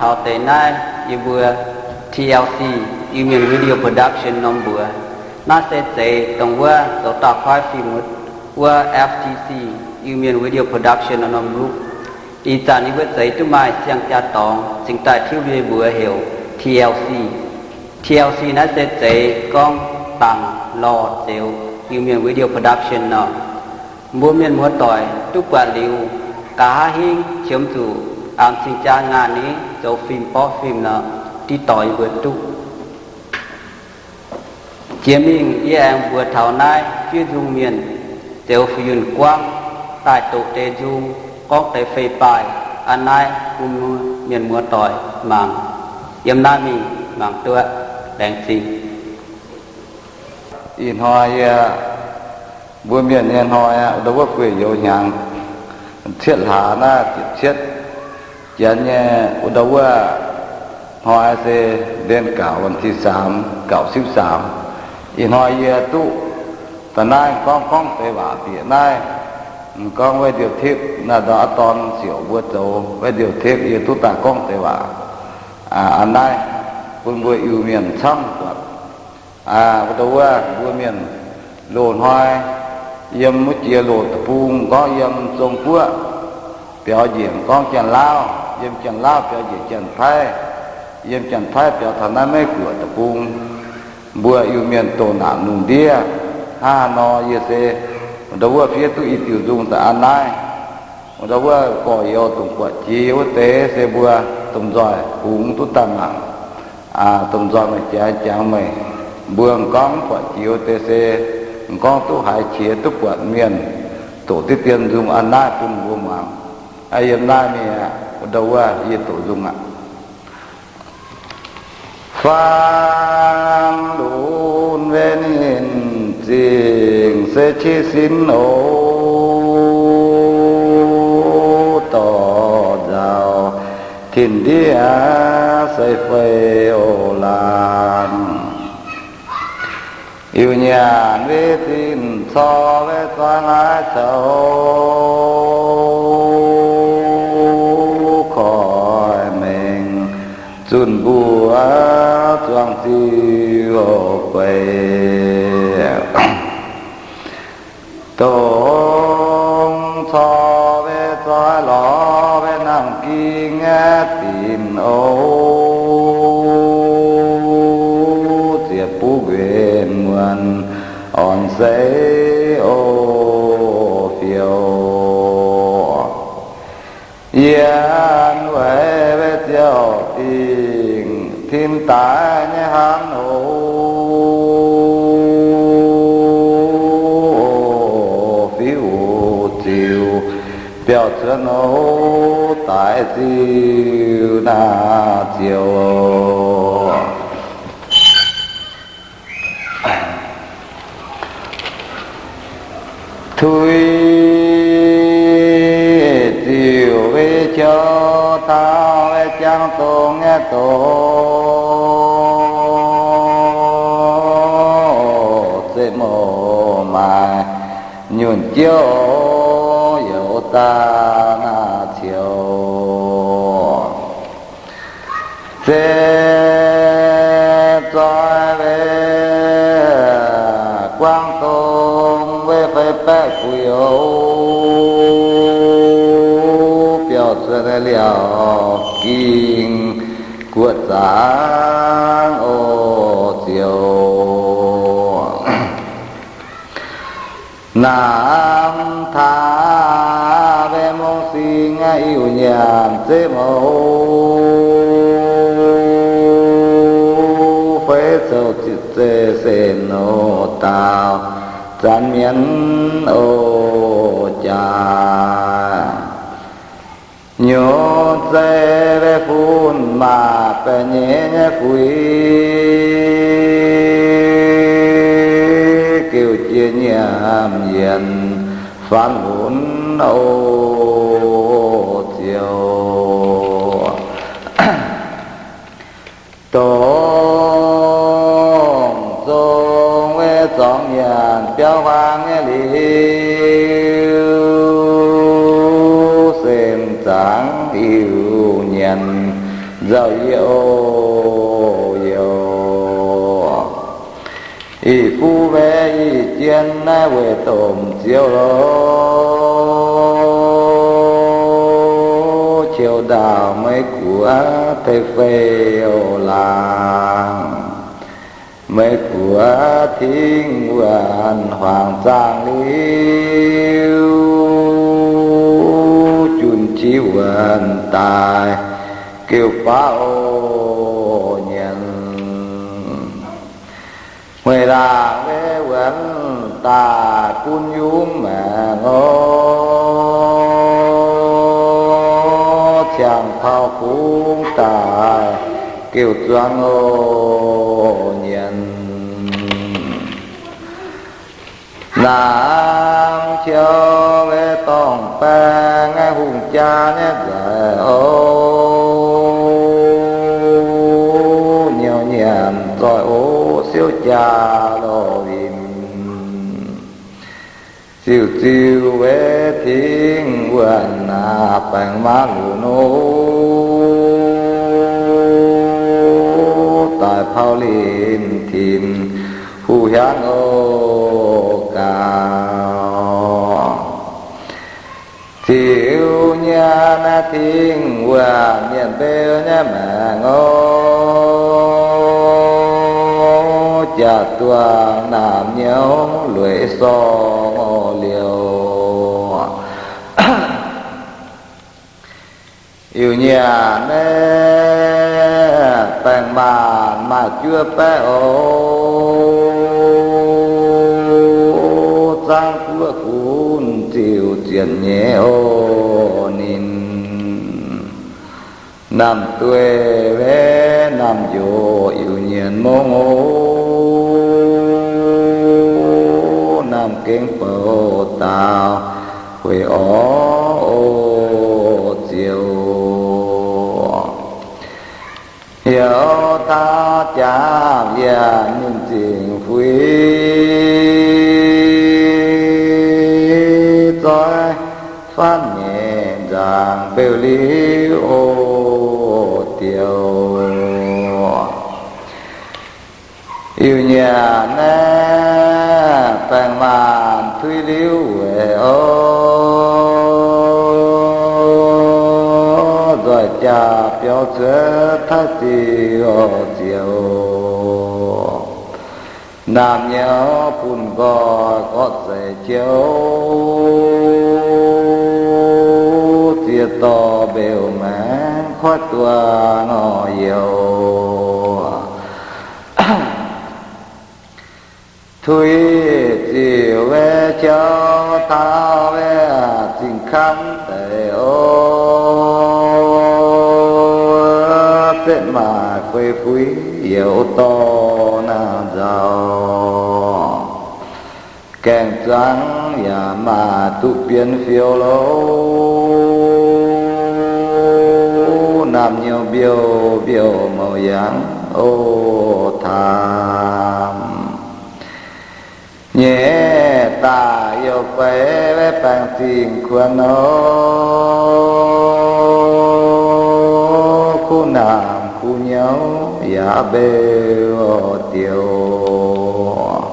Taux deix naaiv yie mbuo T L C, Iu Mien Video Production norm mbuox. Naaiv se zeiz dongh wuov zoux dauh kuaaiv fim wuov F T C, Iu Mien Video Production norm group. Ih zanc yie mbuo zeix duqv maaih siang-jaa dorngx cingx daaih tiuv mbuo mbuox heuc T L C. T L C naaiv se zeiz gorngv Dangc Lorh Zeux Iu Mien Video Production nor. Mbuo mienh muoz-doic duqv buatc liuz, nqa'haav hingv qiemx zuqc aamx cing-jaa ngaanh ni zoux fim borqv fim nor, div dorh yie mbuo duqv. Jiex mingh yie aengx mbuox taux naaiv fiev nzung mienh, Zeux Fu-Yunh Guangv, daaih doqc deix nzung, gorngv deix fei-baaih. Aa, naaiv bun mienh muoz-doic mangc. Yiem naaiv mingh mangc duqv. Laengz zingh. Ih hnoi yie, mbuo mienh nyei hnoi aqv, wuov ndau wuov gueic youz hnyangx cietv hlaax naaiv ziepc cietv janx nyei wuov ndau wuov hnoi se เดือนเก้า วันที่สาม เก้าสิบสาม. Ih hnoi yie duqv da'naaiv gorngv gorngv deix waac bieqc naaiv, gorngv วิดีโอเทป naaiv ndorm aqv dorn siouc mbuo zoux วิดีโอเทป yie duqv daaih gorngv deix waac aa naaiv bun mbuo Iu-Mienh camv buatc. Aa, wuov ndau wuov mbuo mienh loz-hnoi yiem wuov jiex loz deic-bung gorngv yiem Zong-Guoqv biaux njiec gorngv Janx-Laauv, yiem Janx-Laauv biaux njiec Janx-Taiv, yiem Janx-Taiv biaux taux naaiv Meiv-Guoqv deic-bung. Mbuo Iu-Mienh doh naanc lungh ndiev. Hnangv haaix nor yie se wuov ndau wuov fiev duqv i diuh nzung daaih aa naaiv. Wuov ndau wuov gorx-youz dongh buatc jiex wuov deix se mbuo domh nzoih kungx duqv daaih mangc, domh nzoih meih jangx jangx meih. Mbuo m'nqorngv buatc jiex wuov deix se m'nqorngv duqv haiz qiex duqv buatc mienh doqc diqv dien nzung aa naaiv bun mbuo muangx. Yiem naaiv mingh aqv, wuov ndau wuov yie doqc nzung aqv. Faanv lunx weic ninh zingh se qiex sin oc. Dorh nzauh tin-ndiev se fei oc laanh. Iu-Nyanc weic zinh corc weic zoih laaix coux, koiv mengh zunh mbuox zuangx ziuh gueic. Dongh corc weic zoih lorz weic nangh ging aeqv, dinc oc, ziepc buv nquenc muonc orn seix oc fioux. Yie an weic weic ziouc dingc tin daaix nyei hnangv oc, fiuv ziuc biauv cuotv oc, daaih ziuc naaiv ziouc. Tuix ziouc weic qouv taux weic jangx dongh nyei doz, zeiv mouc maaih nyunc jiouv youz daaih naaiv ziouc. Zeiv zoih weic guangc dongh weic feix baeqv fuix oc, biauv cuotv liaauc ging guoqv zaangc oc ziouc. Namx taax weic mungv singx Iu-Nyanc zeiv mouc, feix zoux zeiv sen oc daauh zanc mienv oc jaax. Nyutc zeiv weic fun maac baeqc nyeic nyei fuix, geuh jiex nyiemc yienc faanv lunx oc ziouc. Dongh zong weic zorngx nyanc biauv huaang nyei liuz, sen zaangc Iu-Nyanc nzauh yie oc, yoc. Ih buv mbaeqc ih jien naaiv weic domh Ziouv lorqc, qiu ndaauh Meiv Guoqv tei fei oc laangz. Meiv Guoqv tingv wuonh huaang zaangh liuz, jun qiex wuonh daaih geuv baav oc nyienz. Mueiz laangh mbe wuonh daaih bun yungz maengc oc, ciangx taux bungx daaih geuv zuangx oc nyienz. Naamh qiu mbe dorngh baeng hungh jaa nyei nzaic oc, nyouv nyanc zoih oc siouv jaa lorh win. Ziouc ziouc mbe tingv wuonh naaic baengc maav lunx oc, daaih pauv linh tinc huv hiaangv oc gaux. Ziouc nyanc naaiv tingv wuonh mienh mbeu nyei maengc oc, jaax-duangh naamh nyouz lueic sorng oc liouc. Iu nyanc naaiv baengc maanc maaih juov baeqv oc, zaangv buoqv gunv ziouc zienc nyeiz oc ninh. Naamh dueiv mbe naamh njoqc iu nyienx mongv oc, naamh gengh bouc daaux hueic orv oc ziouc. Youz taux jaapv yienc ninh zingc fuix, zoih faanv nyeic nzaangc mbeu liuz oc diouc. Iu nyanc naaiv baengc maanc tuix liuz weic oc, nzoih jaa biaux cuotv taaih ziux oc ziouc. Naamh nyouz bun nqoi gorqv zeic jouv, ziex dorh mbeux maengx koiv duangh oc youz. Tuix ziouc mbe qouv taux mbe zingh kamv deix oc, setv maaih guei fuix youz dorh naaiv nzauc. Gaengh zuangx yaac maaih duqv bienx fioux loz, naamh nyouz mbiouh mbiouh mouc yangh oc taamh. Nyeic daaih youh feix mbe baengc zingh kuonx oc, kuv naamh kuv nyouz yaac mbeu oc diouc.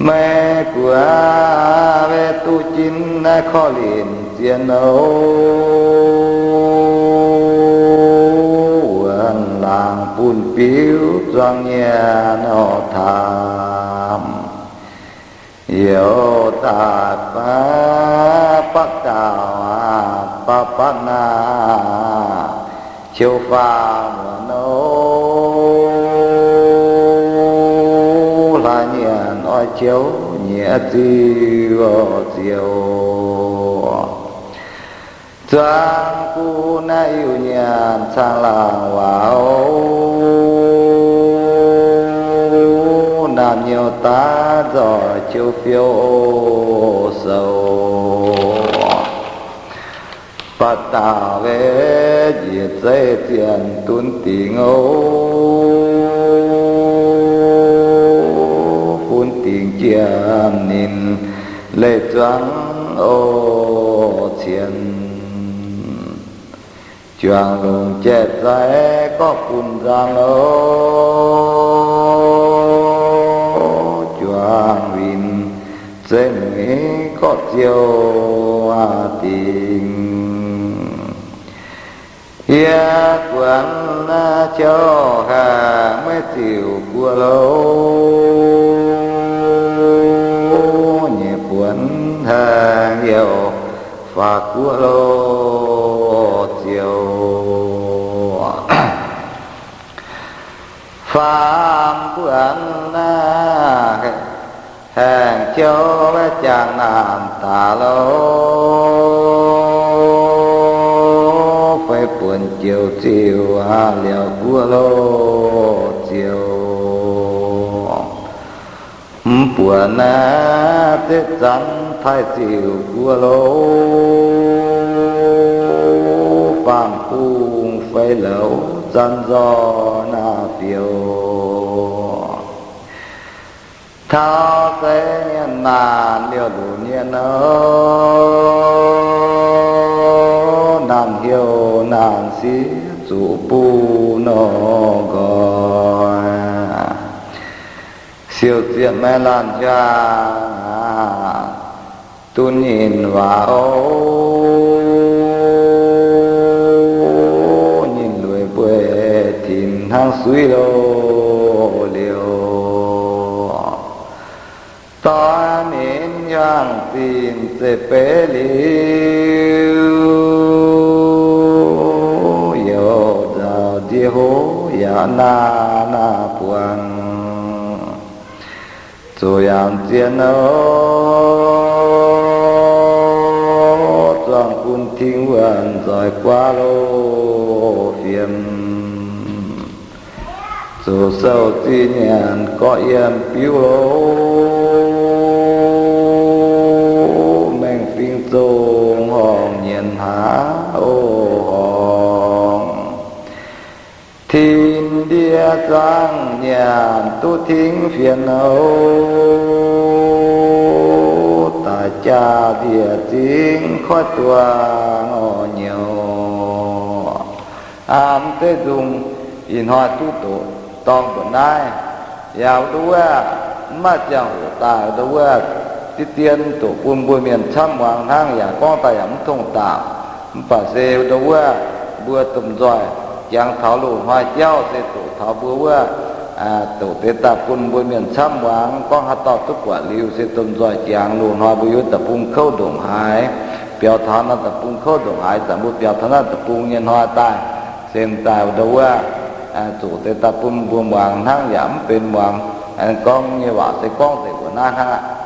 Meiv Guoqv mbe duqv ginv naaiv korv-lienh zien oc, wuonx laangz bun biuv zuangx nyienx oc taamh. Youz daaih baav baqv dauh aqv, baav baqv naaiv, qouv faam muonz oc, hlaax nyanc oix qouv nyiex ziux oc ziouc. Zuangx bun naaiv Iu Nyanc caangh laangh waac oc, naamh nyouz daav nzoih qouv fioux oc sou. Baav dauh mbe njiec zeiv zienc dunv dingc oc, funx dingc jiem ninh leih zuangx oc cien. juangc longc jai-zai gorqv bun nzang loh, juangc winh zeiv mueiz gorqv ziouc dingc. Yie buonc naaiv qouv haic maiv ziux guoqv loh, nyei buonc haengx youh faaux guoqv loh ziouc. Faam buonc naaiv haengx qouv jangx naanc daaih loh, fai buonc joux ziux liouh guoqv loh ziouc. Mv buonc naaiv zeiv zanv taaih ziux guoqv loh, faam bung fai louz zanv nzoih naaiv biouv. Taux seix mienh maanc liouh lunc nyei nor, naanc heuc naanc sieqv zuqc bun nor nqoi. Siou ziepc maiv laanh hiaang duqv nyinh waac oc. Nyinh lueic mbueiz tinc hnangv suiv loh liouh. Doix minv hiuang zinh zeiv-beiv liuz, youh nzauh nzie hov yaac naaiv naaiv buonc. Zuqc yaac zien oc, zuangx bun ting wuonh nzoih guaav loh fiem. Zuqc sou zinh nyanc gorqv yiem biuv loh, mengh fing zong horngh nyienz hlaax oc horngh. Tin ndie zangv nyanc duqv tingv fienx oc, daaih jaa ndie zingv koiv duangh oc nyouz. Aa, mv zeiz nzung ih hnoi duqv doqc dorng mbuoqc naaiv. Yaac wuov nduov wuov, mv maaih ziangh hoc daaih wuov nduov wuov, diev dien doqc bun mbuo mienh camv muangx hnangv, yaac gorngv daaih yaac mv tongh daapc. Mv baac se wuov nduov wuov, mbuo domh nzoih jangx taux loz-hnoi jauv se doqc taux mbuo wuov, doqc deix daaih bun mbuo mienh camv muangx. Gorngv haaix dauh duqv buatc liuz se domh nzoih jangx, loz-hnoi mbuo yiem deic-bung kouv ndongc haaix, biaux taux naaiv deic-bung kouv ndongc haaix, zanc mbuo biaux taux naaiv deic-bung nyei hnoi daaih, se daaih wuov nduov wuov, zuqc deix daaih bun mbuo muangx hnangv, yaac mv benx muangx. Gorngv nyei waac se gorngv deix mbuoqc naaiv hnangv aqv.